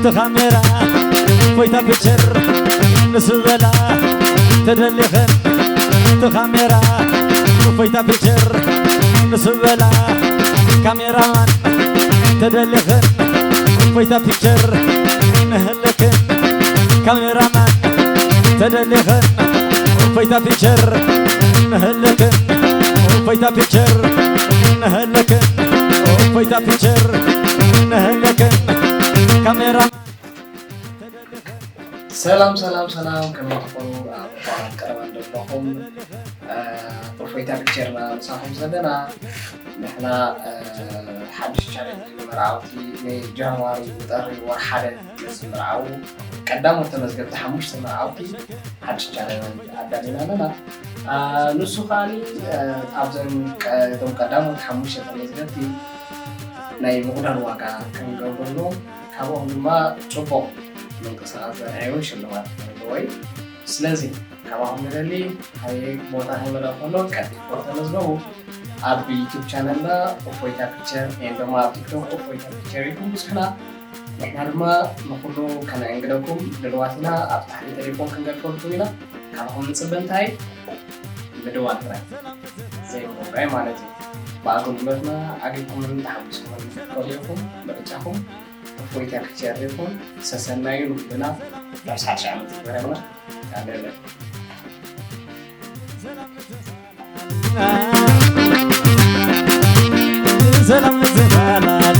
እቲ ካሜራ እፎይታ ፒክቸር ንስበላ ተደሊኽን፣ እቲ ካሜራ እፎይታ ፒክቸር ንስበላ፣ ካሜራማን ተደሊኽን፣ እፎይታ ፒክቸር ንህልክን፣ ካሜራማን ተደሊኽን፣ እፎይታ ፒክቸር ንህልክን፣ እፎይታ ፒክቸር ንህልክን፣ እፎይታ ፒክቸር ንህልክን፣ ካሜራ ሰላም ሰላም ሰላም፣ ከመይ ትኾኑ? ኣብ እዋን ቀረባ ዘለኹም እፎይታ ፒክቸርና ምሳኹም ዘለና። ንሕና ሓድሽ ቻለንጅ ንመርዓውቲ፣ ንጃንዋሪ ንጥሪ ወርሒ ሓደ ንዝምርዓዉ ቀዳሞት ተመዝገብቲ ሓሙሽተ መርዓውቲ ሓድሽ ቻለንጅ ኣዳሊና ኣለና። ንሱ ከዓኒ ኣብዘን እቶም ቀዳሞት ሓሙሽተ ተመዝገብቲ ናይ ምቑዳል ዋጋ ክንገብረሎም፣ ካብኦም ድማ ጽቡቕ ምንቅስቓስ ዘርኣዩ ሽልማት ንህልዎ እዩ። ስለዚ ካባኹም ንደሊ፣ ሃየ፣ ቦታ ከይመልኣ ከሎ ቀልጢፍኩም ተመዝገቡ። ኣብ ዩቱብ ቻነልና እፎይታ ፒክቸር ወይም ድማ ኣብ ቲክቶክ እፎይታ ፒክቸር ኢልኩም ብጽሑና። ንሕና ድማ ንኹሉ ከነእንግደኩም ድልዋት ኢና። ኣብ ታሕቲ ቴሌፎን ክንገልጸልኩም ኢና። ካባኹም ንጽበ እንታይ? ምድዋል ጥራይ፣ ዘይምውራይ ማለት እዩ። ብኣገልግሎትና ዓጊብኩምን ተሓጒስኩምን ክትከዱ ኢኹም። ምርጫኹም እፎይታ ፒክቸር ይኹን። ሰሰናዩ ንኹልና። ዳሕሳሽ ዓመት ይግበረልና። ኣለለ ሰላም ዝባላል